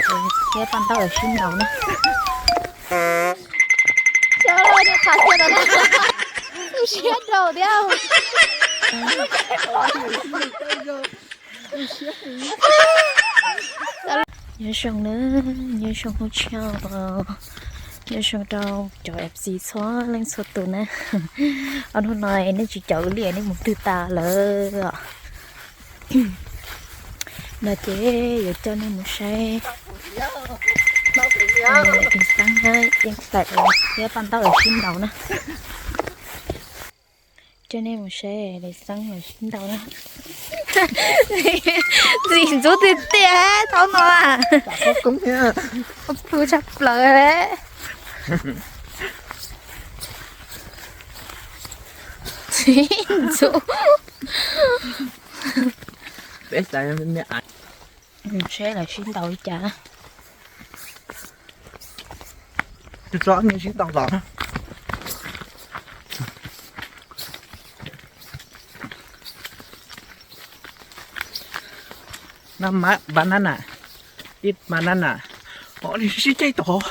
Thiab paj ntaub los sib ntaus na. Cov niag qhav xiav ntawd na, tu siab rau thiab. Nyob zoo na, nyob zoo hnub tshiab, nyob zoo rau cov F C txhua leej txhua tus na. Ob hnub no nej tsis caum wb li, nej mus twg tas lawm os? No ces yuav coj nej mus saib Lis Xeeb thiab Yeej Tawm thiab paj ntaub los sib ntaus na. Coj nej mus saib Lis Xeeb los sib ntaus na. Ntxim ntxub tiag tiag thaum no. Plu tshaj plaws. Ntxub. Seb lawv sib ntaus li cas. Tso, sib ntaus los. No banana, ib banana, o, sib caij tod.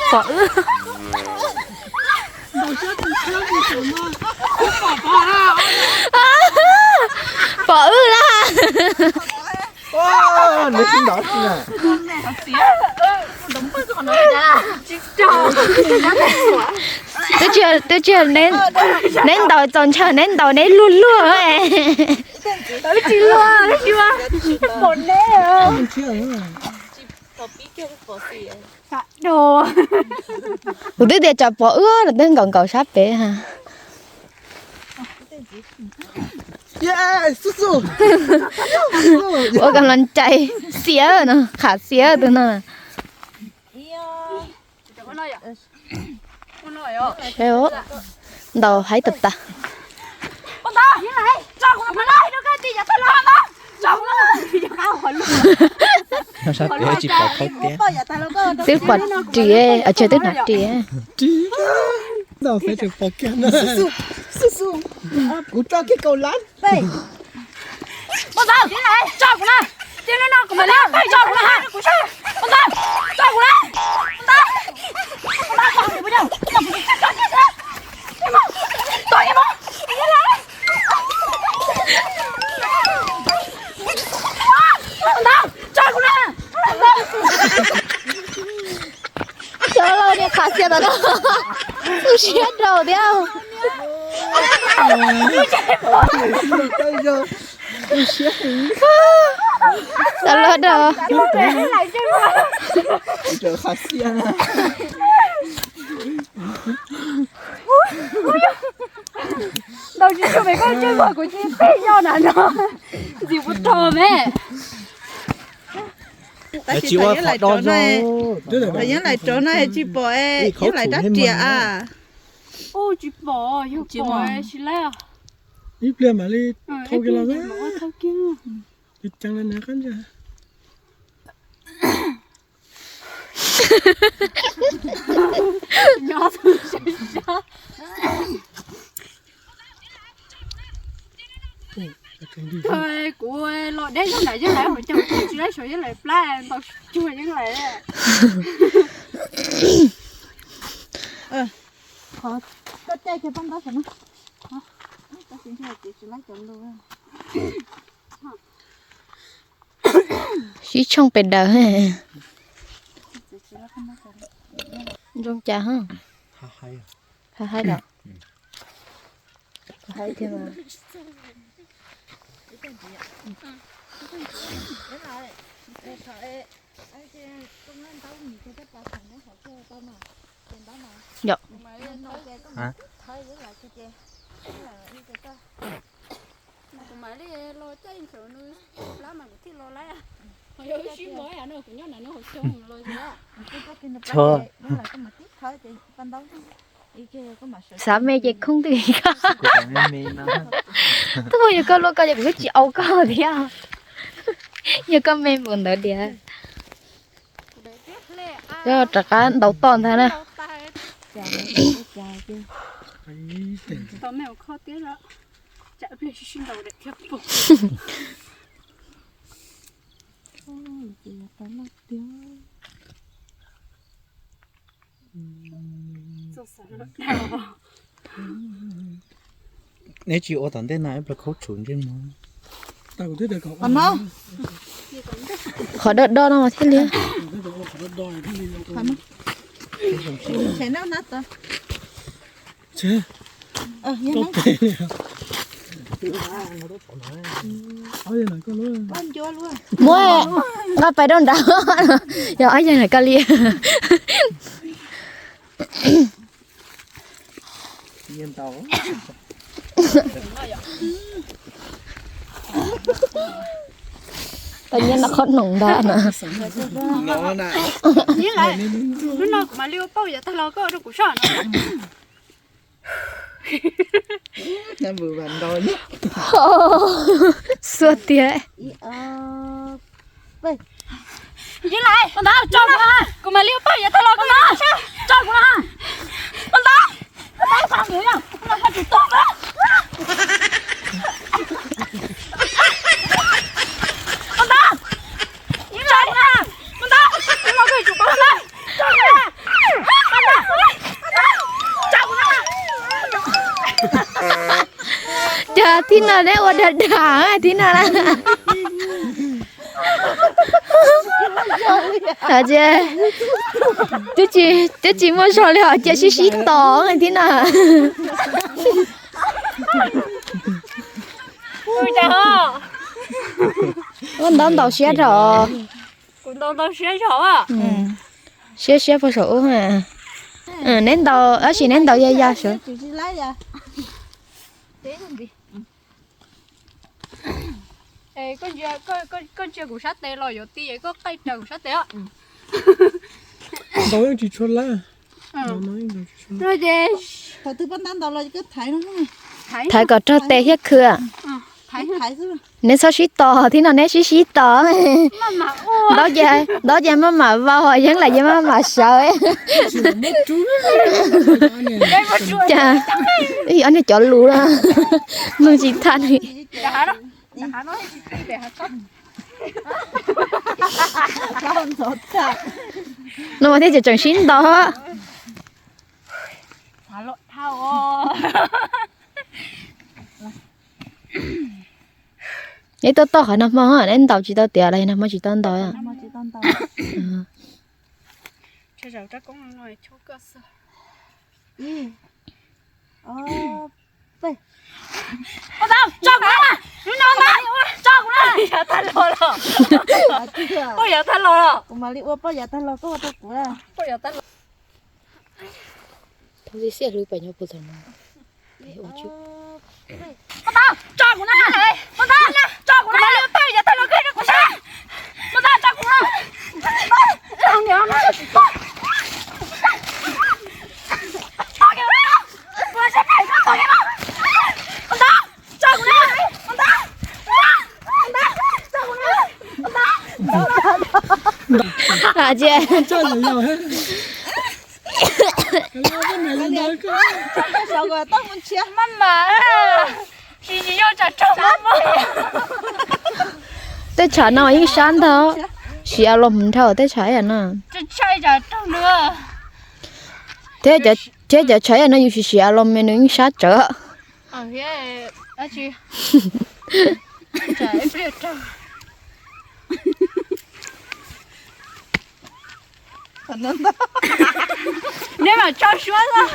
Pom wb, pom wb. Pom wb na. Twb tsis, twb tsis, neb ntaus txaus ntshaw, neb ntaus neb luag luag. Tsis luag, tsis pom neb. Kuv twb tias tsam pom wb los twb nkaum nkaus sab pem ha. Ua kam los cais xiav no, qhav xiav tus no. Ntaus haib tas tas. Sab pem tsis pom qhov tias. Twb pom ris, tsam twb hnav ris. Kuv tso kiag kaum lab. Cov laus niag qhav xiav ntawd no, tu siab rau thiab. Cov laus dog. Ntau tsis tshua pem koj ntsej muag kuv cia peb yog na no. Ntxim puas rog me. Tab sis thaum Yeeb Laim rov no, thaum Yeeb Laim rov no tsis pom, Yeeb Laim rab riam a. Ub, tsis pom, yog pom tsis laib. Ib pliag mam li thau kiag los. Ces ceev li na qab ntsa. Kuv los deb Yeeb Laim, Yeeb Laim hauv caug kuv tsis laib saum Yeeb Laim plab ntau cuag Yeeb Laim. Qhov koj caij kiag paj ntaub saum no. Sib tshooj pes daws. Zoo cas ha? Haib lawm. Haib thiab mas. Yom. Tso. Xav me ces khoob twg. Twb muaj yog koj luaj koj ces kuv twb tsis au koj thiab. Yog koj me npaum ntawd tiag. Yog rov qab ntaus toj ntag na. Tau me ua kho tiag, tsam pliag sib sib ntaus daim thiab pom. Neb tsis ua tom ntej no ib pliag khaub tshum ntsej muag. Qhov do do no thiaj li. Muab nqa pais rau nrad, yog ob yawg na koj li. Tau nyiaj no qhov noom ntag na. Lub no kuv mam li ua pauj yav tag los koj rau kuv soj no. Xuav tiag. Ib, ob, peb. Ntawd, tso kuv na, kuv mam li ua pauj yav tag los koj na. Tso kuv na. Ntawd, ntawd, tso kuv na, kuv tus tub na. Ntawd, tso kuv na. Ntawd, tso kuv na. Cas thib no neb ua dag dag thib no na. Ces twb tsis, twb tsis muaj zog li os, cia sib sib tos thib no. Ua ntaub ntaus siab rau. Siab siab puag saum ub. Neb ntaus, tab sis neb ntaus ya ya saud. Koj ntsia kuv sab tes los yuav ti, koj qaij raws kuv sab tes os. Ntaus yeej tsis tshua lab. Thaiv kom raug tes thiab khw. Neb txhob sib tos, thib no neb sib sib tos. Ntaub ces, ntaub ces maj mam vau, yeeb lawm ces maj mam sawv. Cas ob niag cov lus na, mloog tsis thaj li. No mas thiaj tseem tseem sib ntaus. Neb tuaj toj qhov nag hmo, neb ntaus tsis tau tiav los nag hmo tsis tau ntaus. Pauj yav tag los los, kuv mam li ua pauj yav tag los koj ua rau kuv. Pauj yav tag los. Tso kuv na, tso kuv na, tso kuv na, tso kuv na. Hais tias tej tshav no yeej sab ntag, siv a los mus nrhau tej tshav ib yam no. Thiab cov tshav ib yam no yus siv siv a los mas nws yeej sab tsawv. Neb mam tso suab os.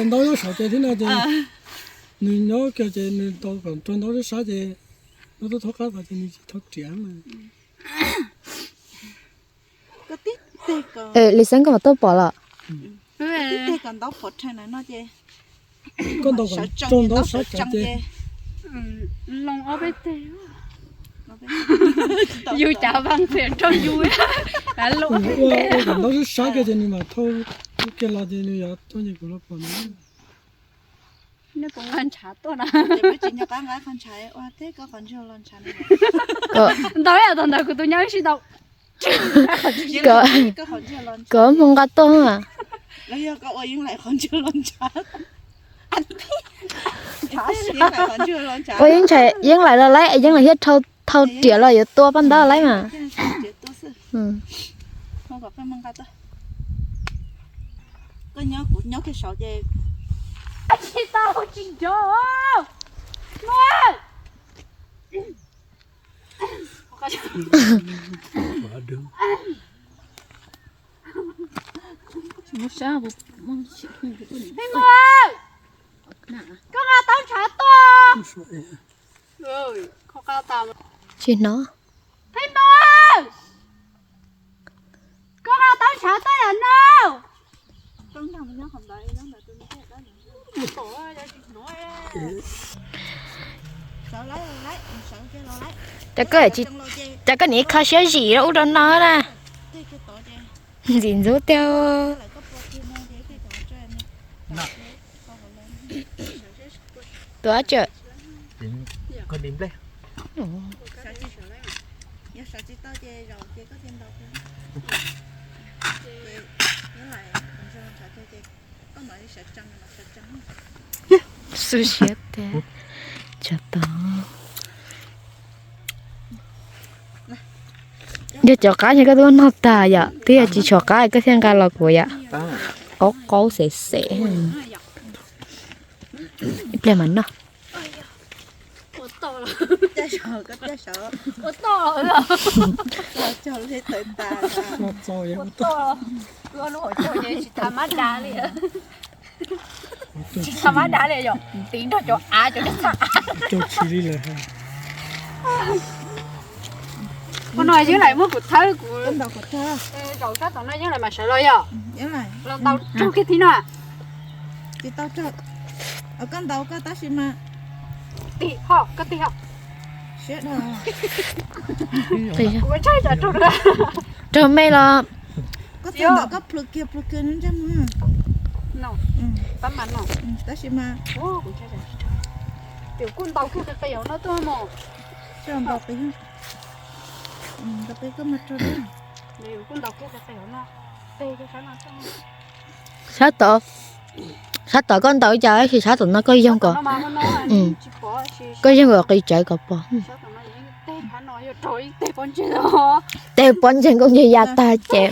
Ntaub nyob saum ces thiab no ces nws nyob kiag ces nws tau kom rau ntaub sab sab ces ntaub tub thoob qab tod ces nws tsis thoob riam mas. Li Xeeb koj mam tuaj pom los. Koj ntaus kom rau ntaub sab sab ces. Yus cav vaj pem rau yus. Ua kom ntaub sab sab kiag ces nws mam thauj kiag los ces nws yuav tuaj nce kuv los pom nws. Nej puas nqa ntshav tuaj na? Ces peb tsis nco qab nqa qhov ntshav ua teb koj qhov ntshav los ntshav na. Ntau ib yam tau ntawd kuv tus nyab sib ntaus. Koj hmoov nqa tuaj. Los yog koj ua Yeeb Laim qhov ntswg los ntshav. Ua Yeeb Laim, Yeeb Laim los laib, Yeeb Laim thiab thau riam los yuav tua paj ntaub laib mas. Koj nyob kuv nyob kiag saud ces tsis tau tsis nrov. Pheej Mus, koj nqa tau ntshav tuaj. Tsis hnov. Pheej Mus, koj nqa tau ntshav tuaj yom no. Cas koj niam kho siab zim rau ub rau no na. Ntxim ntxub tiag. Tus ab tsi? Xub siab tiag. Tsov tom. Yog cov qab ces koj twb noj tag yom, twb yog tsis tshuav qab koj thiaj nqa los kuv yom. Qaub qaub xev xev. Ib pliag mas noj. Tsis tha mab dav li, tsis tha mab dav li yom, ntiv nrog cov av cov dej txha av. Ua no Yeeb Laim muab kuv thawb kuv zaum sab tom no Yeeb Laim mas sawv los yom. Los ntaus raug kiag thiab no. Tsis tau raug. Koj ntaus koj tab sis mas tig ho, koj tig ho. Kuv ntshai tsam raug. Raug me los. Koj txhob ntawm koj plhws kiag plhws kiag ntsej muag. Tab mas no. Tab sis mas kuj ntaus kiag qis qis hauv no tuaj mog. Ntaus qis, ntaus qis koj mas raug. Kuj ntaus kiag qis qis hauv no. Sab tom, sab tom koj ntaus ib co tab sis sab tom no koj yoog kom, koj yoog kom qis tsawv kom pom. Tej pob ntseg nkauj ntseg ya tag ces.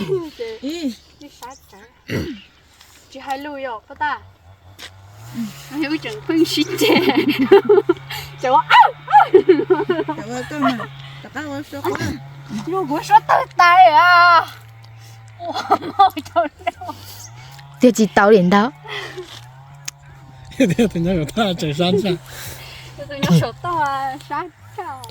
Tsis hais lus yom, koj tag. Wb tseem pheej sib ceg. Ces ua, ua, kuv suab tawg tas li a. Tiag tsis tau li ntag. Tus nyob saum toj sab tshaj.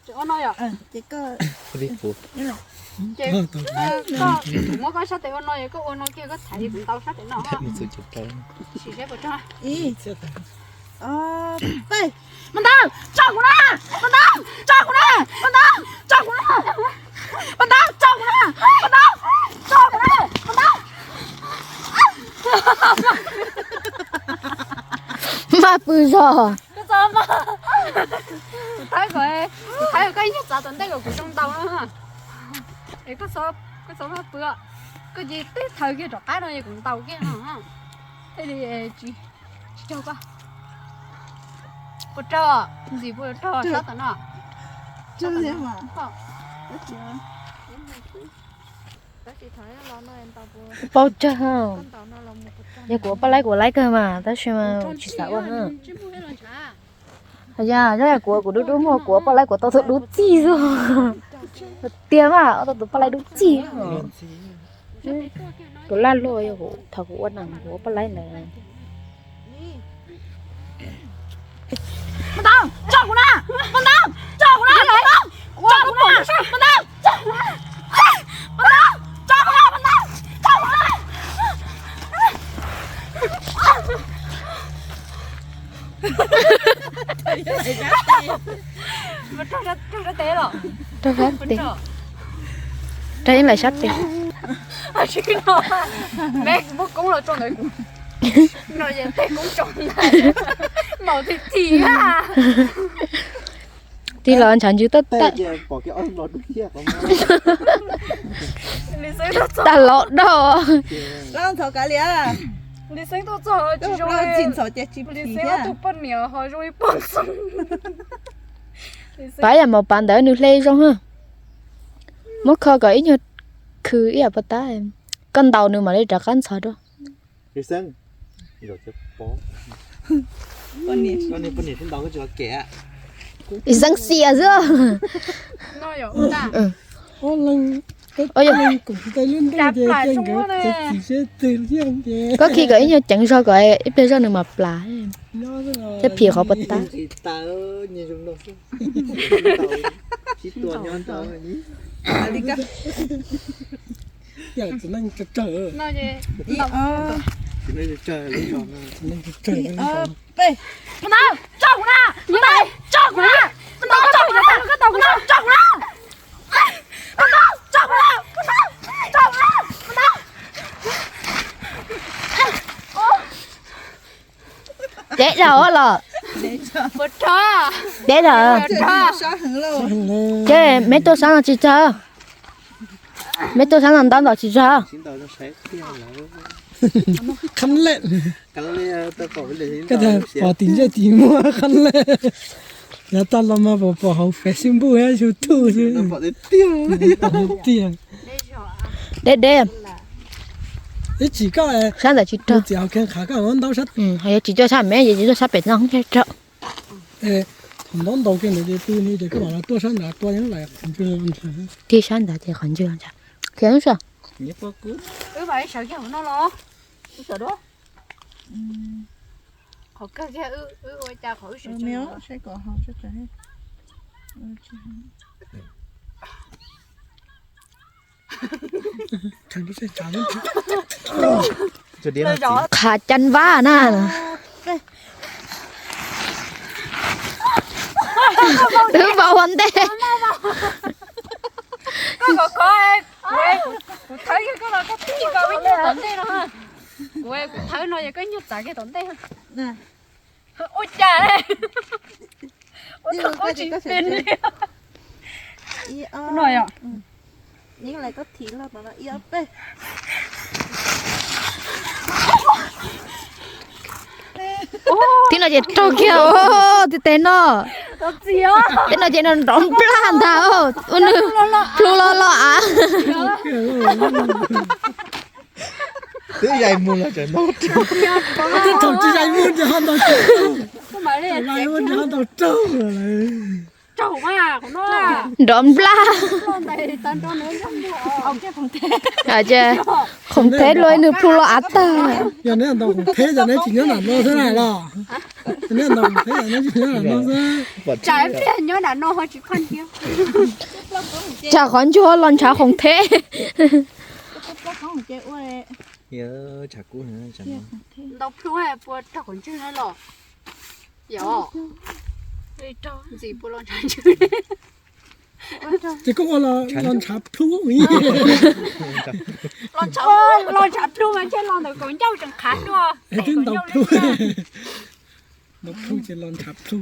Ces ua no yom. Ces koj muab koj sab tes ua no, koj ua no kiag, koj thaiv kuv ntaus sab tes no. Sim seb puas raug. Ib, ob, peb. Mas ntaus, tso kuv na! Mas ntaus, tso kuv na! Mas ntaus, tso kuv na! Mas ntaus, tso kuv na! Mas ntaus, tso kuv na! Mas ntaus. Maj pw zog. Koj txhob maj. Kuv thawb kom, kuv thawb kom koj ib nyuag txav tom ntej kom kuv zoo ntaus no. Es koj txhob, koj txhob maj pw, koj cia li teb thaws kiag rov qab no es kuv ntaus kiag no. Thiaj li tsis, tsis raug koj. Puas raug? Ntxim puas raug sab tom no? Paub tsawg. Yog kuv ua poj laib kuv ua laib kawg mas tab sis mas tsis xav ua na. Yog, yog kuv, kuv dub dub muag kuv ua poj laib kuv tau tus dub txij xwb. Tiag mas tau tus poj laib dub txij. Kuv laj luaj yog kuv, thaum kuv ua neeg kuv ua poj laib ntawd. Mas ntaus, tso kuv na! Mas ntaus, tso kuv na! Mas ntaus, tso kuv na! Mas ntaus, tso kuv na! Mas ntaus, tso kuv na! Mas ntaus, tso kuv na! Raug sab tes los? Raug sab tes. Rau ib lawm sab pem. Tsis no, me kuv muab koob los tso ntawd kuv no yeej tej koob tso ntawd maum ti ti a. Tig los ntshav ntsws tag tag. Tag los doj. Pav yam maum pav ntawd nws hle zoo. Muab kho kom ib nyuag khw ib yam puas tab. Koj ntaus nws mam li rov qab ntxhov dua. Ib xeeb xias xwb. Koj khi kom ib nyuag ceev zog kom ib pliag zog nws mam plas. Thiab phim qhov puas tab. Deb dhau los. Deb dhau. Ces meb tuaj sab no tsis tsawg. Meb tuaj sab no ntab ntaus tsis tsawg. Qhab lej. Koj pom tim ntsej tim muag qhab lej. Yav tag los mas pom pom hauv Facebook, YouTube xwb. Deb deb. Ib tsis koj sab ntawd tsis raug. Txiv hauv kiag qhav koj ntau sab. Yog tsis tuaj sab meb ces tsis tuaj sab pem no thiaj raug. Thaum ntaub ntaus kiag ntawd ces pw ni ces koj mam los tuaj sab ntawd tua yeej lais qhov ntswg los ntshav. Tig sab ntawd ces qhov ntswg los ntshav. Khiav lub sij. Wb mam li sawv kiag hauv no los. Qhov kawg kiag wb ua cas qhov wb sawv tsees. Qhav cab vab na. Twb vau ua ntej. Koj kov kov, kuv thawb kiag koj los koj tib kiag koj ib nyuag tom ntej no. Kuv kuv thawb no yog koj nyuag txav kiag tom ntej. Ua cas ua tau koj tsis pin li. No yom. Tib no ces raug kiag, tib teg no. Tib no ces no nrov nplaj ntag, ua nws plhu lo lo av. Twb yaim mus los tseem ntaus raug. Twb thaum tsis yaim mus ces ho ntaus raug. Yaim mus ces ho ntaus raug lawm. Nrov nplaj. Ces khoom theb luaj nws plhu lo av tag. Yog neb ntaus khoom theb ces neb tsis nyob nram no xwb na los? Neb ntaus khoom theb ces neb tsis nyob nram no xwb. Tsam qhov ntswg los ntshav khoom theb. Ntaus plhu puas raug qhov ntswg na los? Yog, ntxim puas los ntshav ntswg. Ces koj ua los ntshav plhu. Los ntshav plhu mas ntshe los ntawm kaum ncauj tseem qhav dua. Es twb ntaus plhu. Ntaus plhu ces los ntshav plhu.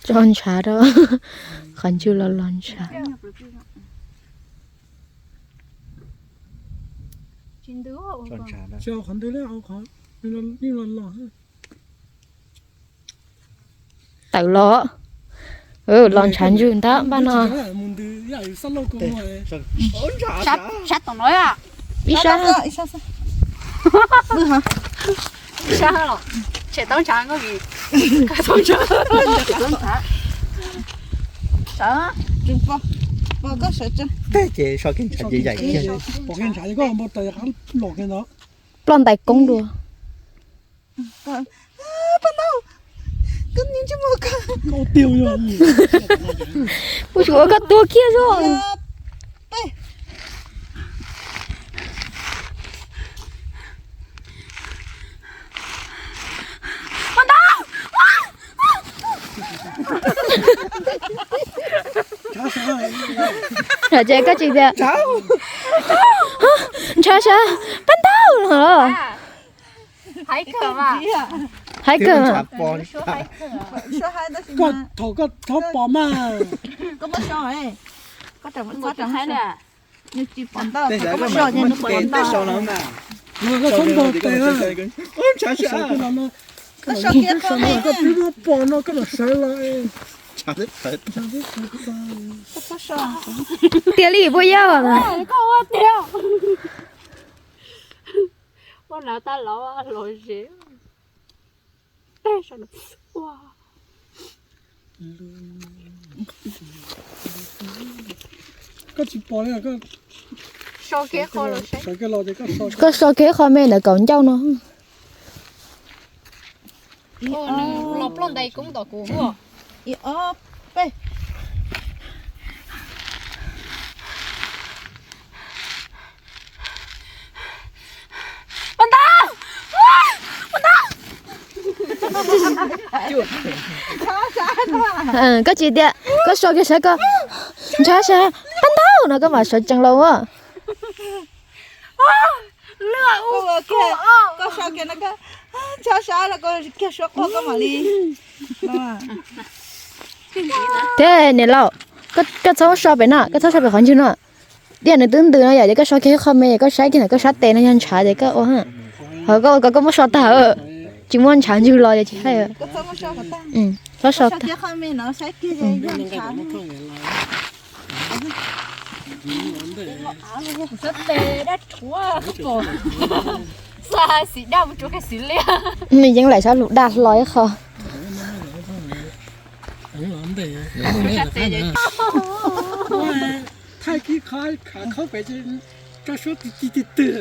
Tso ntshav rau. Qhov ntswg los los ntshav. Tso qhov ntwg, yeej los los. Tawm los. Los ntshav ntswg ntag npaj no. Sab tom no. Ib sab. Ib sab los. Tshem tau ntshav nkauj vim. Teg ces so kiag ntshav ces yaim kiag. Pom kiag ntshav ces koj mus taws qab los kiag ntawd. Ploj ntais koob dua. Kuv tsis ua koj tuag kiag zog. Ces koj tsis tias ntshav sav pab ntaub no los? Hais kawg. Koj thaum koj txhob pom mas. Koj txhob npog tes na. Koj twb muab pom no koj mam sawv los. Tiag li puas yog? Koj tsis pom li. Koj so kiag qhov me ntawm kaum ncauj no. Los ploj ntais koob tom kuv. Ib ob peb. Pab ntaub, pab ntaub. Koj tsis tias koj so kiag sav koj ntshav sav pab ntaub no koj mam sawv tsees los ua. Koj so kiag no, koj ntshav sav los koj kiag suab quaj koj mam li. Thiab niam laus, koj txhob so pem no, koj txhob so pem qhov ntswg no. Tias nws twb ntws no yom, ces koj so kiag qhov me, koj saib kiag ntawm koj sab tes no yog ntshav ces koj ua. Ho koj ua ko koj muab so tag, tsis muaj ntshav ntswg los ces tsis haij. Txhob so tag. Nws yeej laim sab lus dag hlo ib qho. Thaij kiag qhov khav khaub pem, koj suab tig tig tig.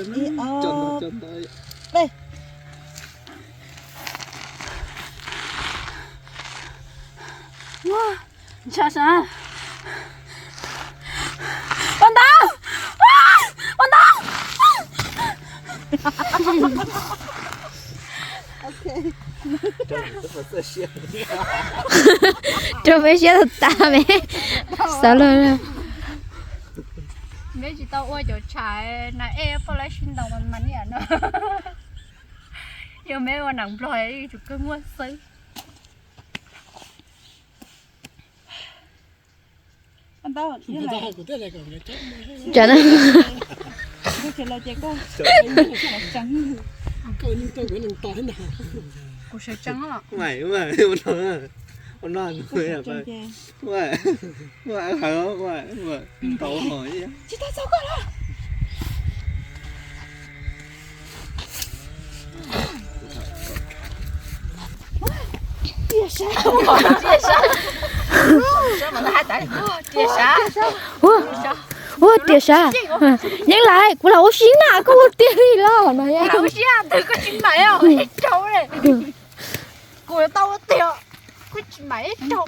Ntshav sav. Ua ntau, ua ntau. Rau me siab tas tas me. Xav luag. Me tsis tau ua cov tshais na, ej poj laib sib ntaus mas mas niam no. Yog me ua nam nplog yuav tsum kawg muaj xwb. Cas na. Kuv sawv tsees los. Tsis tau txog koj los. Ua tias sav, yeej lais kuv los ua si na koj ua tiag li los no. Kuv tau ua tiag, kuv tsis mam ib rau.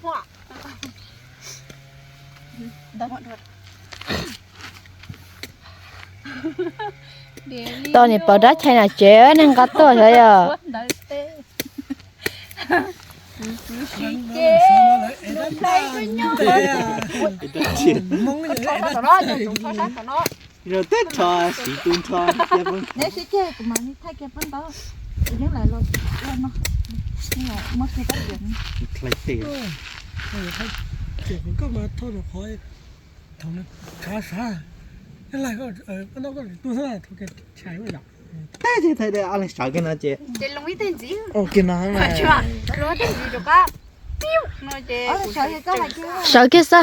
Tau niam pom dab tshais na tsev neeg nqa tuaj xyov yog. Yog teb rho siv tu nrho. Neb sib ceg kuv mam li thaij kiag pab ntaub. Yeej lais los ua no, muab kiag rab riam. Koj mas thauj rau qhov thaum khav sav, yeej lais koj pab ntaub koj tu xwb thaum tshais yom. Teb ces thaij de ob leeg sawv kiag no ces. Sawv kiag xwb.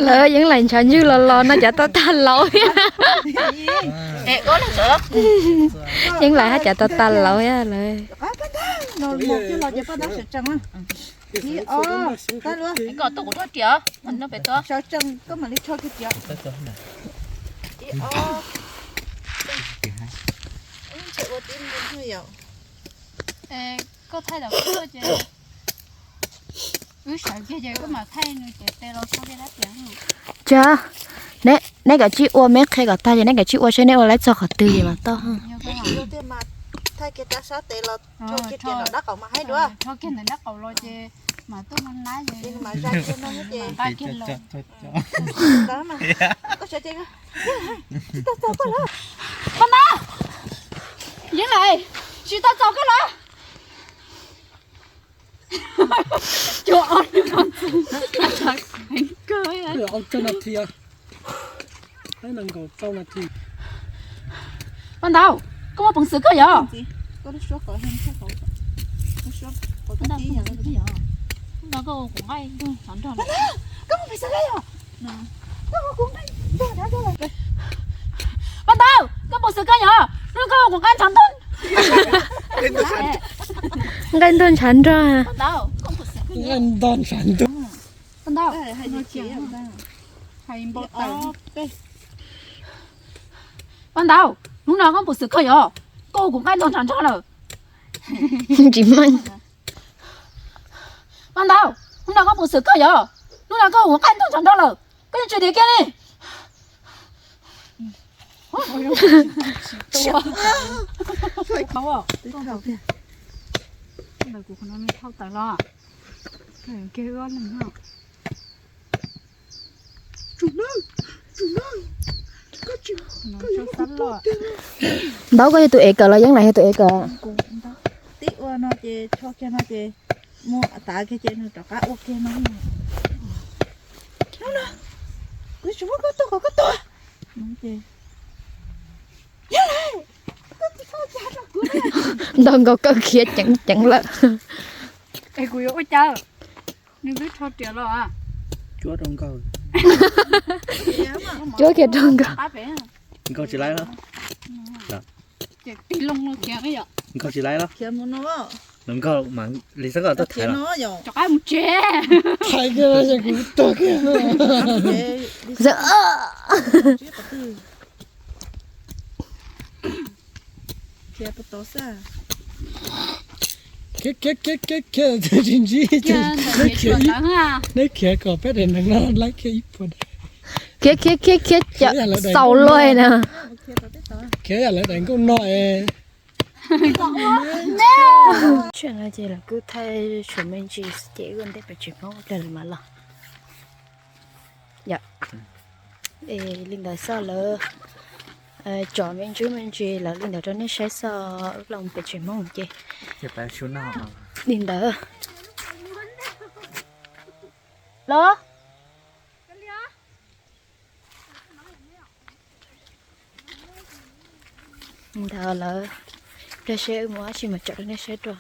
Lawv yeej lais ntshav ntswg los los no cav tau tag laus. Yeej lais hab cav tau tag laus lawm. Sawv tsees koj mam li rho kiag tias. Koj thaij los ces wb sawv kiag ces koj mam thaij nws ces tes los tso kiag dab tias. Cas, neb kav tsij ua, me qhia kom tag ces neb kav tsij ua saib neb ua laib txog qhov twg ces mas tau. Thaij kiag rau sab tes los rho kiag rau ntawm dab qaum mas haib dua. Rho kiag ntawm dab qaum los ces mas tuaj no nab ces mas zaj kiag no ces nqa kiag los. Ntawd mas koj sawv tsis tau txaus koj lawm. Paj Ntau, yeej lawm, tsis tau txaus koj lawm. Paj Ntau, koj muaj peev xwm kawg yog? Paj Ntau, koj peev xwm kawg yog? Hnub koj ua kuv nqaij ntshav ntuag. Nqaij ntuag ntshav nrog. Nqaij ntuag ntshav ntuag. Paj Ntau, hnub no koj peev xwm kawg yog? Koj ua kuv nqaij ntuag ntshav nrog lawm. Tsis meej. Paj Ntau, hnub no koj peev xwm kawg yog? Hnub no koj ua kuv nqaij ntuag ntshav nrog lawm, koj yeej tsis tiav kiag li. Ntawm kuv qhov no nws thauj tawm los. Kiag ob leeg no. Ntau, koj yog tus ev kawm los Yeeb Lais yog tus ev kawm? Tib ua no ces rho kiag no ces muab tav kiag ces nws rov qab ua kiag no. Kuv tsis muab koj tuag kom koj tuag. Ntau nkaus koj khiav ceev ceev lawm. Es kuv yuav ua cas? Nws twb rho riam los. Cuab rau nkauj. Cuab kiag rau nkauj. Nkauj tsis laib los? Ces tig loo no khiav. Nkauj tsis laib los? Khiav mus no. Nkauj mas li xab nkauj tuaj thaiv los? Rov qab mus tsev. Thaiv kiag los ces kuv tuag kiag. Khiav, khiav, khiav, khiav, tsis ntsib. Neb khiav kom peb daim neeg no laib kiag ib puas daim. Khiav, khiav, khiav, khiav, xaus luaj na. Khiav yam lawv daim nkauj no es. Tsam no ces lawv kuj thaij tshuam me ntsis ces wb ua ntej pem tsev Hmoob ib pliag lawv mam los. Yom. Es li ntawd xwb lawv tso me ntsis me ntsis lawv li ntawd rau nej saib xwb, wb los pem tsev Hmoob ces li ntawd. Los. Ntawd lawv pliag seb wb mus dab tsi mas tso rau nej saib dua.